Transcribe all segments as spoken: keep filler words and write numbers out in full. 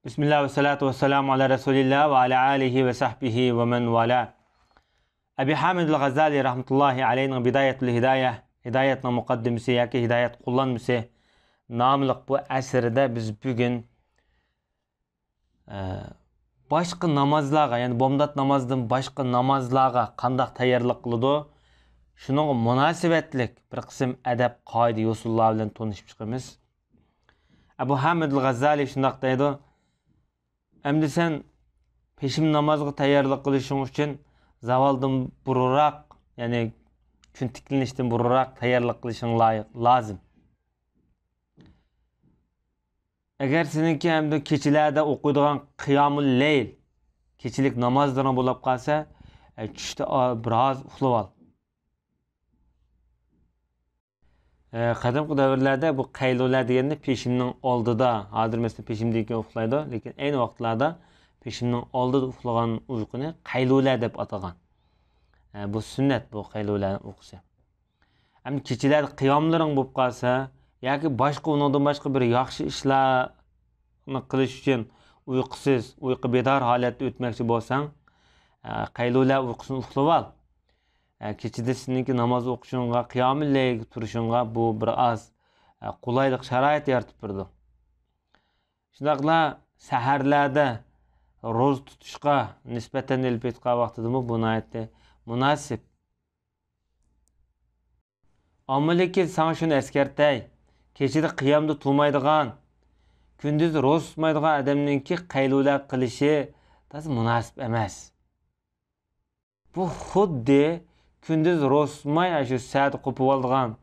بىسمىللا ۋەسسالاتۇ ۋەسسالامۇ ئالا رەسۇلىللا ۋە ئالا ئالىھى ۋە سەھبىھى ۋە مەن ۋالا. ئەبى ھامىدىل غەززالى رەھمەتۇللاھى ئەلەيھىنىڭ بىدايەتۇل ھىدايە، ھىدايەتنىڭ مۇقەددىمىسى ياكى ھىدايەت قوللانمىسى ناملىق بۇ ئەسىرىدە بىز بۈگۈن، ئە، باشقا نامازلارغا، يەنى بامدات نامازدىن باشقا نامازلارغا قانداق تەييارلىق قىلىدۇ، شۇنىڭغا مۇناسىۋەتلىك بىر قىسىم ئەدەپ، قائىدە، يوسۇنلار بىلەن تونۇشۇپ چىقىمىز. ئەبۇ ھامىدىل غەززالى شۇنداق دەيدۇ، ئەمدى سەن پېشىم نامازغا تەييارلىق قىلىشىڭ ئۈچۈن زاۋالدىن بۇرۇنراق، يەنى كۈن تىكلىنىشتىن بۇرۇنراق تەييارلىق قىلىشىڭ لايىق، لازىم. ئەگەر سېنىڭكى ئەمدى كېچىلەردە ئوقۇيدىغان قىيامۇل لەيل، كېچىلىك نامازلىرىڭ بولۇپ قالسا، ئە، چۈشتە ئا-، بىراز ئۇخلىۋال. ئە، قەدىمكى دەۋرلەردە بۇ قەيلۇلە دېگەننى پېشىمنىڭ ئالدىدا، ھازىر مەسىلەن پېشىمدىن كېيىن ئۇخلايدۇ، لېكىن ئەينى ۋاقىتلاردا پېشىمنىڭ ئالدىدا ئۇخلىغان ئۇيقۇنى قەيلۇلە دەپ ئاتىغان. ئە، بۇ سۈننەت، بۇ قەيلۇلە ئۇيقۇسى. ئەمدى كېچىلەردە قىياملىرىڭ بولۇپ قالسا ياكى باشقا، ئۇنىڭدىن باشقا بىر ياخشى ئىشلارنى قىلىش ئۈچۈن ئۇيقۇسىز، ئۇيقۇ بىدار ھالەتتە ئۆتمەكچى بولساڭ، ئە، قەيلۇلە ئۇيقۇسىنى ئۇخلىۋال. ئە، كېچىدە سېنىڭكى ناماز ئوقۇشۇڭغا، قىيامۇل لەيلگە تۇرۇشۇڭغا بۇ بىر ئاز، ئە، قولايلىق شارائىت يارىتىپ بېرىدۇ. شۇنداقلا سەھەرلەردە روزا تۇتۇشقا نىسبەتەن ئېلىپ ئېيتقان ۋاقتىدىمۇ بۇ ناھايىتى مۇناسىپ. ئامما لېكىن ساڭا شۇنى ئەسكەرتەي، كېچىدە قىيامدا تۇرمايدىغان، كۈندۈز روزا تۇتمايدىغان ئادەمنىڭكى قەيلۇلە قىلىشى تازا مۇناسىپ ئەمەس. بۇ خۇددى كۈندۈز روزا تۇتماي، ئاشۇ سەھەردە قوپۇۋالىدىغان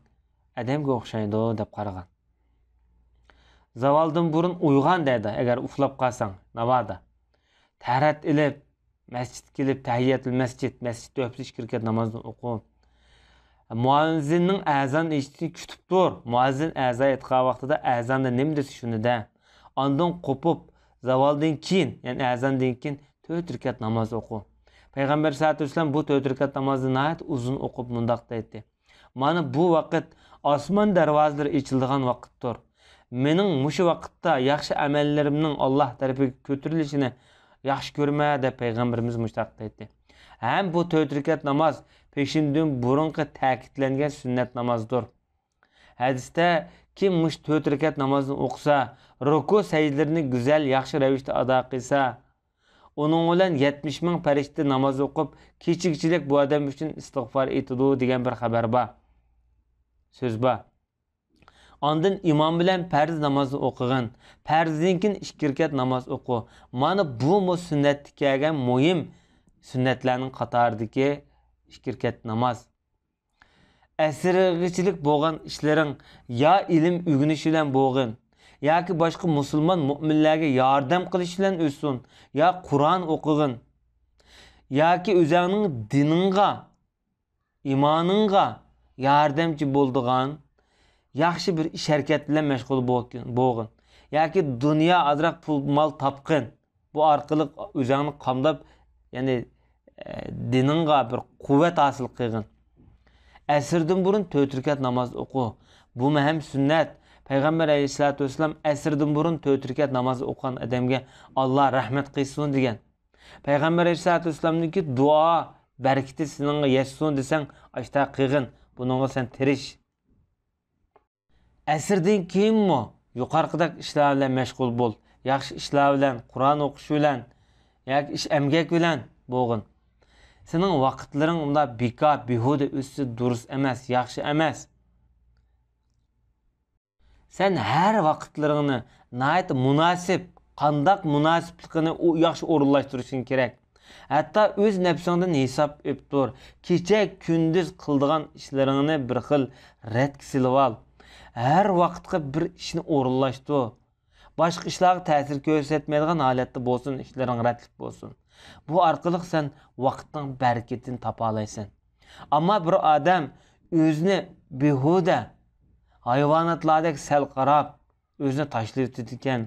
ئادەمگە ئوخشايدۇ، دەپ قارىغان. زاۋالدىن بۇرۇن ئويغان دەيدۇ، ئەگەر ئۇخلاپ قالساڭ، ناۋادا. تەھارەت ئېلىپ، مەسچىتكە كېلىپ، تەھىيەتۇل مەسچىت، مەسچىت تۆھپىسى ئىككى رەكەت نامازنى ئوقۇپ، مۇئەززىننىڭ ئەزان ئېيتىشىنى كۈتۈپ تۇر. مۇئەززىن ئەزان ئېيتقان ۋاقتىدا ئەزاندا نېمە دېسە، شۇنى دە. ئاندىن قوپۇپ، زاۋالدىن كېيىن، يەنى ئەزاندىن كېيىن تۆت رەكەت ناماز ئوقۇ. پەيغەمبەر سەللەللاھۇ ئەلەيھى ۋەسەللەم بۇ تۆت رەكەت نامازنى ناھايىتى ئۇزۇن ئوقۇپ مۇنداق دەيتتى: مانا بۇ ۋاقىت ئاسمان دەرۋازىلىرى ئېچىلىدىغان ۋاقىتتۇر. مېنىڭ مۇشۇ ۋاقىتتا ياخشى ئەمەللىرىمنىڭ ئاللاھ تەرىپىگە كۆتۈرۈلۈشىنى ياخشى كۆرىمەن، دەپ پەيغەمبىرىمىز مۇشۇنداق دەيتتى. ھەم بۇ تۆت رەكەت ناماز پېشىندىن بۇرۇنقى تەكىتلەنگەن سۈننەت نامازدۇر. ھەدىستە، كىم مۇشۇ تۆت رەكەت نامازنى ئوقۇسا، رۇكۇ سەجدىلىرىنى گۈزەل، ياخشى رەۋىشتە ئادا قىلسا، ئۇنىڭ بىلەن يەتمىش مىڭ پەرىشتە ناماز ئوقۇپ، كېچە-كېچىلىك بۇ ئادەم ئۈچۈن ئىستىغپار ئېيتىدۇ، دېگەن بىر خەۋەر بار. سۆز بار. ئاندىن ئىمام بىلەن پەرز نامازنى ئوقۇغىن. پەرزدىن كېيىن ئىككى رەكەت ناماز ئوقۇ. مانا بۇمۇ سۈننەتتە كەلگەن مۇھىم سۈننەتلەرنىڭ قاتارىدىكى ئىككى رەكەت ناماز. ئەسىرگىچىلىك بولغان ئىشلىرىڭ يا ئىلىم ئۆگىنىش بىلەن بولغىن، ياكى باشقا مۇسۇلمان مۆمىنلەرگە ياردەم قىلىش بىلەن ئۆتسۇن، يا قۇرئان ئوقۇغىن، ياكى ئۆزۈڭنىڭ دىنىڭغا، ئىمانىڭغا ياردەمچى بولىدىغان ياخشى بىر ئىش ھەرىكەت بىلەن مەشغۇل بولغىن، ياكى دۇنيا ئازراق پۇل مال تاپقىن. بۇ ئارقىلىق ئۆزۈڭنى قامداپ، يەنى، ئە، دىنىڭغا بىر قۇۋۋەت ھاسىل قىلغىن. ئەسىردىن بۇرۇن تۆت رەكەت ناماز ئوقۇ. بۇمۇ ھەم سۈننەت. پەيغەمبەر ئەلەيھىسسالاتۇ ۋەسسالام ئەسىردىن بۇرۇن تۆت رەكەت ناماز ئوقۇغان ئادەمگە ئاللا رەھمەت قىلسۇن دېگەن. پەيغەمبەر ئەلەيھىسسالاتۇ ۋەسسالامنىڭكى دۇئا بەرىكىتى سېنىڭغا يەتسۇن دېسەڭ، ئاشتا قىلغىن. بۇنىڭغا سەن تىرىش. ئەسىردىن كېيىنمۇ يۇقىرىقىدەك ئىشلار بىلەن مەشغۇل بول. ياخشى ئىشلار بىلەن، قۇرئان ئوقۇش بىلەن ياكى ئىش ئەمگەك بىلەن بولغىن. سېنىڭ ۋاقىتلىرىڭ ئۇنداق بىكار، بىھۇدە ئۆتسە دۇرۇس ئەمەس، ياخشى ئەمەس. سەن ھەر ۋاقىتلىرىڭنى ناھايىتى مۇناسىپ، قانداق مۇناسىپلىقىنى ئۇ ياخشى ئورۇنلاشتۇرۇشۇڭ كېرەك. ھەتتا ئۆز نەپسىڭدىن ھېساب ئېلىپ تۇر. كېچە-كۈندۈز قىلىدىغان ئىشلىرىڭنى بىر خىل رەتكە سېلىۋال. ھەر ۋاقىتقا بىر ئىشنى ئورۇنلاشتۇر. باشقا ئىشلارغا تەسىر كۆرسەتمەيدىغان ھالەتتە بولسۇن، ئىشلىرىڭ رەتلىك بولسۇن. بۇ ئارقىلىق سەن ۋاقىتنىڭ بەرىكىتىنى تاپالايسەن. ئەمما بىر ئادەم ئۆزىنى بىھۇدە ھايۋاناتلاردەك سەل قاراپ، ئۆزىنى تاشلىۋېتىدىكەن.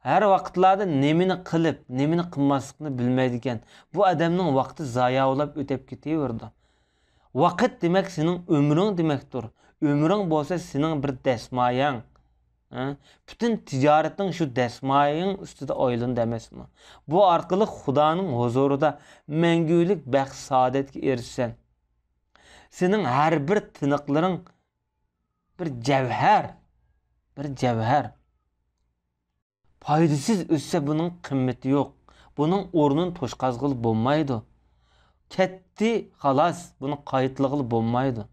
ھەر ۋاقىتلاردا نېمىنى قىلىپ، نېمىنى قىلماسلىقنى بىلمەيدىكەن. بۇ ئادەمنىڭ ۋاقتى زاياۋلاپ ئۆتۈپ كېتىۋېرىدۇ. ۋاقىت دېمەك سېنىڭ ئۆمرۈڭ دېمەكتۇر. ئۆمرۈڭ بولسا سېنىڭ بىر دەسمايەڭ. ھە؟ پۈتۈن تىجارىتىڭ شۇ دەسمايىڭ ئۈستىدە ئايلىنىدۇ ئەمەسمۇ؟ بۇ ئارقىلىق خۇدانىڭ ھۇزۇرىدا مەڭگۈلۈك بەخت-سائادەتكە ئېرىشىسەن. سېنىڭ ھەر بىر تىنىقلىرىڭ بىر جەۋھەر، بىر جەۋھەر. پايدىسىز ئۆتسە، بۇنىڭ قىممىتى يوق. بۇنىڭ ئورنىنى توشقازغىلى بولمايدۇ. كەتتى، خالاس، بۇنى قايتىلىغىلى بولمايدۇ.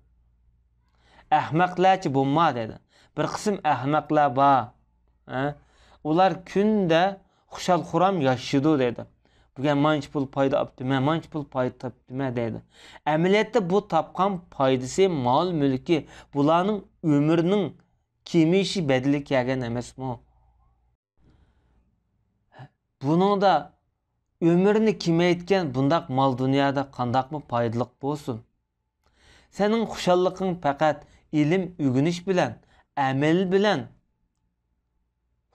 ئەخمەقلەرچە بولما دەيدۇ. بىر قىسىم ئەخمەقلەر بار. ھە؟ ئۇلار كۈندە خۇشال-خۇرام ياشىشىدۇ دەيدۇ. بۈگۈن مانچە پۇل پايدا ئاپتىمەن، مانچە پۇل پايدا تاپتىمەن دەيدۇ. ئەمەلىيەتتە بۇ تاپقان پايدىسى، مال-مۈلكى، بۇلارنىڭ ئۆمرىنىڭ كېمىيىشى بەدىلى كەلگەن ئەمەسمۇ؟ بۇنىڭدا ئۆمرىنى كېمەيتكەن بۇنداق مال دۇنيادا قانداقمۇ پايدىلىق بولسۇن؟ سېنىڭ خۇشاللىقىڭ پەقەت ئىلىم ئۆگىنىش بىلەن، ئەمەل بىلەن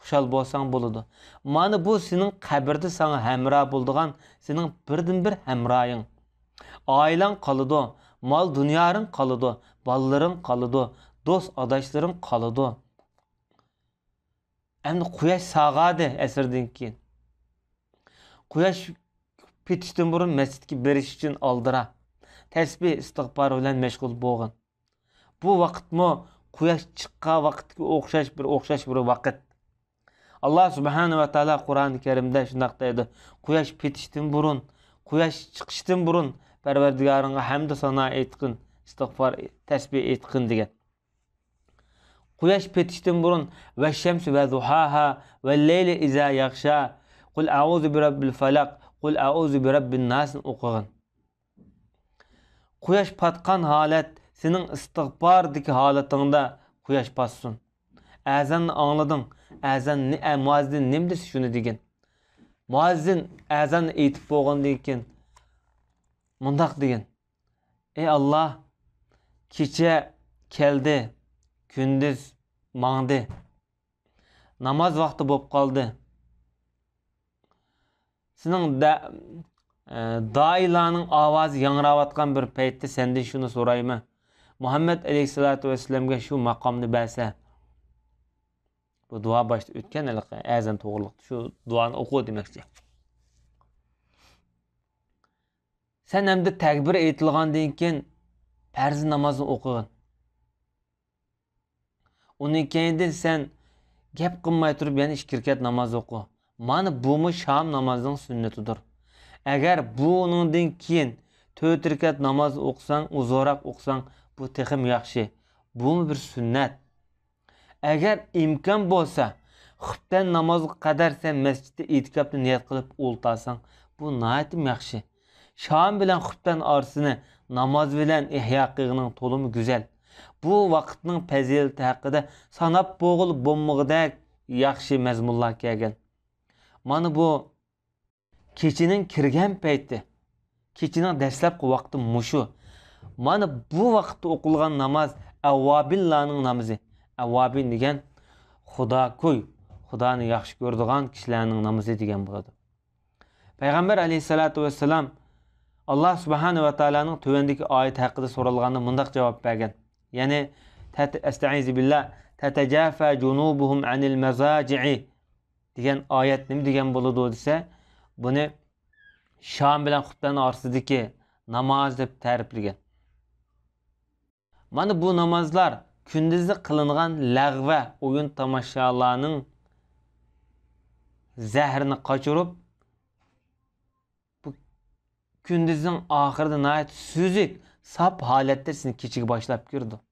خۇشال بولساڭ بولىدۇ. مانا بۇ سېنىڭ قەبرىدە ساڭا ھەمراھ بولىدىغان سېنىڭ بىردىنبىر ھەمراھىڭ. ئائىلەڭ قالىدۇ، مال دۇنياڭ قالىدۇ، بالىلىرىڭ قالىدۇ، دوست ئاداشلىرىڭ قالىدۇ. ئەمدى قۇياش ساغاردى ئەسىردىن كېيىن. قۇياش پېتىشتىن بۇرۇن مەسچىتكە بېرىش ئۈچۈن ئالدىرا، تەسبىھ، ئىستىغپار بىلەن مەشغۇل بولغىن. بۇ ۋاقىتمۇ قۇياش چىققان ۋاقىتقا ئوخشاش بىر، ئوخشاش بىر ۋاقىت. ئاللا سۇبھانە ۋە تائالا قۇرئان كەرىمدە شۇنداق دەيدۇ: «قۇياش پېتىشتىن بۇرۇن، قۇياش چىقىشتىن بۇرۇن پەرۋەردىگارىڭغا ھەمدۇ سانا ئېيتقىن، ئىستىغپار، تەسبىھ ئېيتقىن» دېگەن. قۇياش پېتىشتىن بۇرۇن، «ۋەششەمسى ۋە زۇھاھا، ۋەللەيلى ئىزا يەغشا، قۇل ئەئۇزۇ بىرەببىل فەلەق، قۇل ئەئۇزۇ بىرەببىن ناسنى» ئوقۇغىن. قۇياش پاتقان ھالەت، سېنىڭ ئىستىغپاردىكى ھالىتىڭدە قۇياش پاتسۇن. ئەزاننى ئاڭلىدىڭ، ئەزان نى-، ئە، مۇئەززىن نېمە دېسە، شۇنى دېگىن. مۇئەززىن ئەزاننى ئېيتىپ بولغاندىن كېيىن مۇنداق دېگىن: «ئەي ئاللا، كېچە كەلدى، كۈندۈز ماڭدى، ناماز ۋاقتى بولۇپ قالدى. سېنىڭ دە-، ئە، دائىلارنىڭ ئاۋازى ياڭراۋاتقان بىر پەيتتە سەندىن شۇنى سورايمەن، مۇھەممەد ئەلەيھىسسالاتۇ ۋەسسالامغا شۇ ماقامنى بەرسە.» بۇ دۇئا باشتا ئۆتكەن ھېلىقى ئەزان توغرىلىق، شۇ دۇئانى ئوقۇ دېمەكچى. سەن ئەمدى تەكبىر ئېيتىلغاندىن كېيىن پەرز نامازنى ئوقۇغىن. ئۇنىڭ كەينىدىن سەن گەپ قىلماي تۇرۇپ يەنە ئىككى رەكەت ناماز ئوقۇ. مانا بۇمۇ شام نامازنىڭ سۈننىتىدۇر. ئەگەر بۇنىڭدىن كېيىن تۆت رەكەت ناماز ئوقۇساڭ، ئۇزۇنراق ئوقۇساڭ، بۇ تېخىمۇ ياخشى. بۇمۇ بىر سۈننەت. ئەگەر ئىمكان بولسا، خۇپتەن نامازغا قەدەر سەن مەسچىتتە ئېتىكاپنى نىيەت قىلىپ ئولتۇرساڭ، بۇ ناھايىتىمۇ ياخشى. شام بىلەن خۇپتەن ئارىسىنى ناماز بىلەن ئىھيا قىلغىنىڭ تولىمۇ گۈزەل. بۇ ۋاقىتنىڭ پەزىلىتى ھەققىدە ساناپ بولغىلى بولمىغۇدەك ياخشى مەزمۇنلار كەلگەن. مانا بۇ كېچىنىڭ كىرگەن پەيتى، كېچىنىڭ دەسلەپكى ۋاقتى مۇشۇ. مانا بۇ ۋاقىتتا ئوقۇلغان ناماز ئەۋۋابىنلارنىڭ نامىزى. ئەۋۋابىن دېگەن خۇداكوي، خۇدانى ياخشى كۆرىدىغان كىشىلەرنىڭ نامىزى دېگەن بولىدۇ. پەيغەمبەر ئەلەيھىسسالاتۇ ۋەسسالام ئاللا سۇبھانە ۋە تائالانىڭ تۆۋەندىكى ئايىتى ھەققىدە سورالغاندا مۇنداق جاۋاب بەرگەن. يەنى، تەت-، ئەستەئىزۇ بىللا، تەتەجافا جۇنۇبۇھۇم ئەنىل مەزاجىئى دېگەن ئايەت نېمە دېگەن بولىدۇ دېسە، بۇنى شام بىلەن خۇپتەن ئارىسىدىكى ناماز دەپ تەرىپلىگەن. مانا بۇ نامازلار كۈندۈزدە قىلىنغان لەغۋە، ئويۇن-تاماشالارنىڭ زەھىرىنى قاچۇرۇپ، بۇ كۈندۈزنىڭ ئاخىرىدا ناھايىتى سۈزۈك، ساپ ھالەتتە سېنى كېچىگە باشلاپ كىرىدۇ.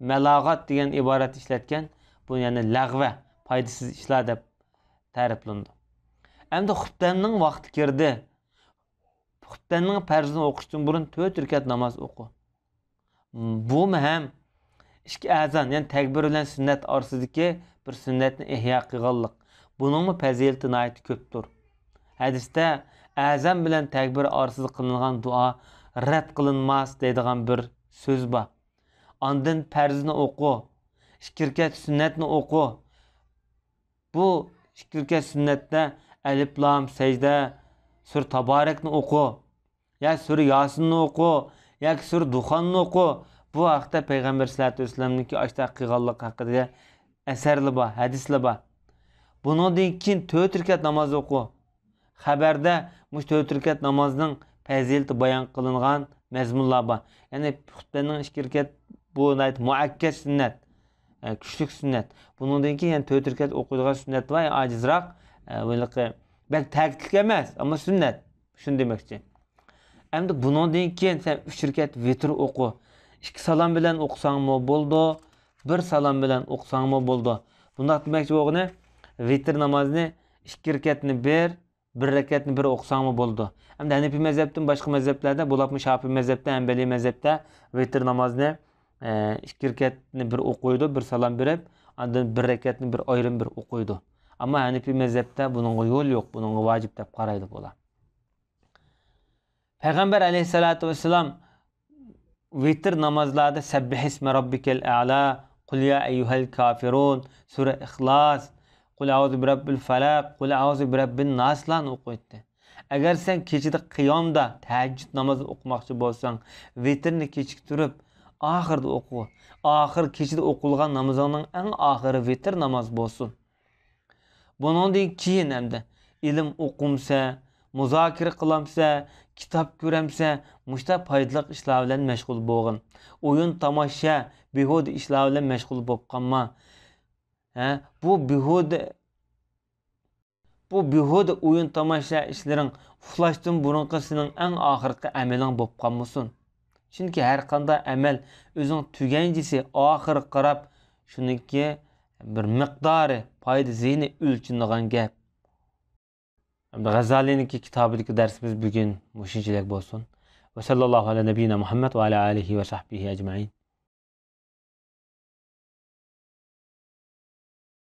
مەلاغات دېگەن ئىبارەت ئىشلەتكەن، بۇ يەنى لەغۋە، پايدىسىز ئىشلار دەپ تەرىپلىنىدۇ. ئەمدى خۇپتەننىڭ ۋاقتى كىردى. خۇپتەننىڭ پەرزىنى ئوقۇشتىن بۇرۇن تۆت رەكەت ناماز ئوقۇ. بۇمۇ ھەم ئىككى ئەزان، يەنى تەكبىر بىلەن سۈننەت ئارىسىدىكى بىر سۈننەتنى ئىھيا قىلغانلىق. بۇنىڭمۇ پەزىلىتى ناھايىتى كۆپتۇر. ھەدىستە ئەزان بىلەن تەكبىر ئارىسىدا قىلىنغان دۇئا رەت قىلىنماس دەيدىغان بىر سۆز بار. ئاندىن پەرزنى ئوقۇ، ئىككى رەكەت سۈننەتنى ئوقۇ. بۇ ئىككى رەكەت سۈننەتتە ئەلىپ لام سەجدە، سۈرە تابارەكنى ئوقۇ، يا سۈرە ياسىننى ئوقۇ، ياكى سۈرە دۇخاننى ئوقۇ. بۇ ھەقتە پەيغەمبەر سەللەللاھۇ ئەلەيھى ۋەسەللەمنىڭكى ئاشۇنداق قىلغانلىقى ھەققىدە ئەسەرلىرى بار، ھەدىسلىرى بار. بۇنىڭدىن كېيىن تۆت رەكەت ناماز ئوقۇ. خەبەردە مۇشۇ تۆت رەكەت نامازنىڭ پەزىلىتى بايان قىلىنغان مەزمۇنلار بار. يەنى خۇتبەنىڭ ئىككى رەكەت، بۇ ناھايىتى مۇئەككەد سۈننەت، ئە، كۈچلۈك سۈننەت. بۇنىڭدىن كېيىن يەنە تۆت رەكەت ئوقۇيدىغان سۈننەت بار، ئاجىزراق، ئە، ھېلىقى بەك تەكىتلىك ئەمەس، ئەمما سۈننەت. شۇنى دېمەكچى. ئەمدى بۇنىڭدىن كېيىن سەن ئۈچ رەكەت ۋىتىر ئوقۇ. ئىككى سالام بىلەن ئوقۇساڭمۇ بولىدۇ، بىر سالام بىلەن ئوقۇساڭمۇ بولىدۇ. بۇنداق دېمەكچى بولغىنى، ۋىتىر نامازنى ئىككى رەكەتنى بىر، بىر رەكەتنى بىر ئوقۇساڭمۇ بولىدۇ. ئەمدى ھەنىپىي مەزھەپتىن باشقا مەزھەپلەردە، بولۇپمۇ شاپىئىي مەزھەپتە، ھەنبەلىي مەزھەپتە ۋىتىر نامازنى، ئە، ئىككى رەكەتنى بىر ئوقۇيدۇ، بىر سالام بېرىپ، ئاندىن بىر رەكەتنى بىر ئايرىم بىر ئوقۇيدۇ. ئەمما ھەنىپىي مەزھەپتە بۇنىڭغا يول يوق، بۇنىڭغا ۋاجىپ دەپ قارايدۇ بۇلار. پەيغەمبەر ئەلەيھىسسالاتۇ ۋەسسالام ۋىتىر نامازلاردا سەببىھىسمە رەببىكەل ئەلا، قۇل يا ئەييۇھەل كافىرۇن، سۈرە ئىخلاس، قۇل ئەئۇزۇ بىرەببىل فەلەق، قۇل ئەئۇزۇ بىرەببىن ناسلارنى ئوقۇيتتى. ئەگەر سەن كېچىدە قىيامدا تەھەججۇد نامازى ئوقۇماقچى بولساڭ، ۋىتىرنى كېچىكتۈرۈپ ئاخىردا ئوقۇ. ئاخىر كېچىدە ئوقۇلغان نامىزىڭنىڭ ئەڭ ئاخىرى ۋىتىر ناماز بولسۇن. بۇنىڭدىن كېيىن ئەمدى ئىلىم ئوقۇمسە، مۇزاكىرە قىلامسە، كىتاب كۆرەمسە، مۇشۇنداق پايدىلىق ئىشلار بىلەن مەشغۇل بولغىن. ئويۇن تاماشا، بىھۇدە ئىشلار بىلەن مەشغۇل بولۇپ قالما. ھە، بۇ بىھۇدە، بۇ بىھۇدە ئويۇن تاماشا ئىشلىرىڭ ئۇخلاشتىن بۇرۇنقى سېنىڭ ئەڭ ئاخىرقى ئەمىلىڭ بولۇپ قالمىسۇن. چۈنكى ھەر قانداق ئەمەل ئۆزىنىڭ تۈگەنچىسى، ئاخىرىغا قاراپ شۇنىڭكى بىر مىقدارى، پايدا زىيىنى ئۆلچىنىدىغان گەپ. ئەمدى غەززالىنىڭكى كىتابىدىكى دەرسىمىز بۈگۈن مۇشۇنچىلىك بولسۇن. ۋە سەللەللاھۇ ئەلا نەبىييىنا مۇھەممەد ۋە ئەلا ئالىھى ۋە سەھبىھى ئەجمەئىن.